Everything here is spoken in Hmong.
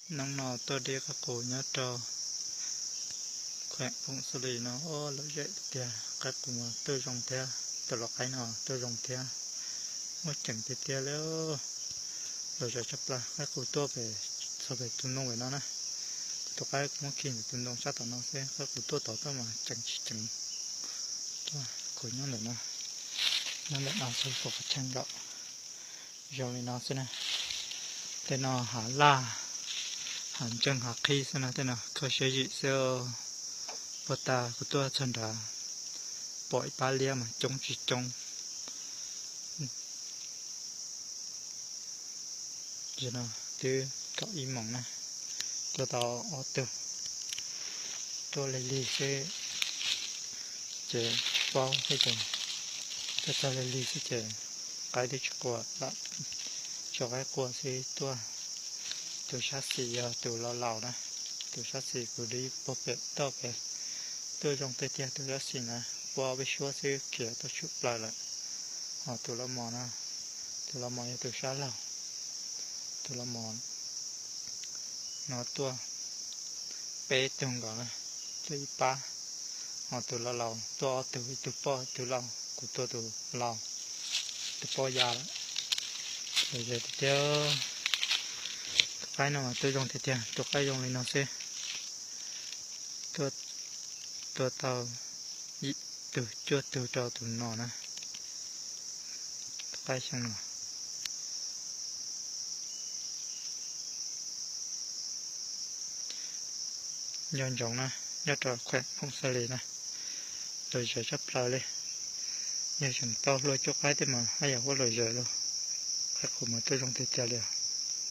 Hnub no tuaj dib qaib qus nyob rau kheem Phoom Xas Lis no, lom zem tiag tiag, qaib qus mas tuaj zoo thiab, tus lau qaib no tuaj zoo thiab, muaj ceem tiag tiag li. Lom zem tshaj plaws, qaib qus tuaj pem, txog pem tus ntoo pem no na. Kuv tus qaib muab khi ntawm tus ntoo sab tom no xwb, qaib qus tuaj tod tuaj mas ceem tsis ceem. Tuaj, kuv nyob ntawm no, nyob ntawm no xwb, kuv qhov chaw nkaum zoo li no xwb na. Tej no hav laj, hav ntseej hav qhib xwb na, tej no kho siab zim xwb. Puag ta kuv tuaj txog nrad, pom ib pab liab mas coob tsis coob. Tam sim no twb kaum ib moos na, tuaj tau ob tug, tuaj lig lig xwb ces paub thiab ces, tuaj txog lig lig xwb ces qaib twb tsis qua lawm, tso qaib qua xwb tuaj. Tus sab xis yog tus laus laus na, tus sab xis kuv dib puag pem toj pem, tuaj zoo tiag tiag, tus sab xis na, puab ob peb suab xwb khiav tuaj tshwm plaws lawm. Ho tus lau mos na, tus lau mos yog tus sab laug, tus lau mos no tuaj peb tug nkaus na, tuaj ib pab. Ho tus laus laus tuaj ob tug, ib tug poj ib tug lau, kuv tua tus lau, tus poj ya lawm. Lom zem tiag tiag, tus qaib no mas tuaj zoo tiag tiag, tus qaib zoo li no xwb. Tuaj, tua tau yim tug cuaj tug rau tus no na, tus qaib xyoo no. Nyob ntsoov na, nyob rau kheem Phoom Xas Lis na, lom zem tshaj plaws li. Yog tseem tau hlua cuab qaib tej mas haj yam huab lom zem lauj. Qaib qus mas tuaj zoo tiag tiag li os.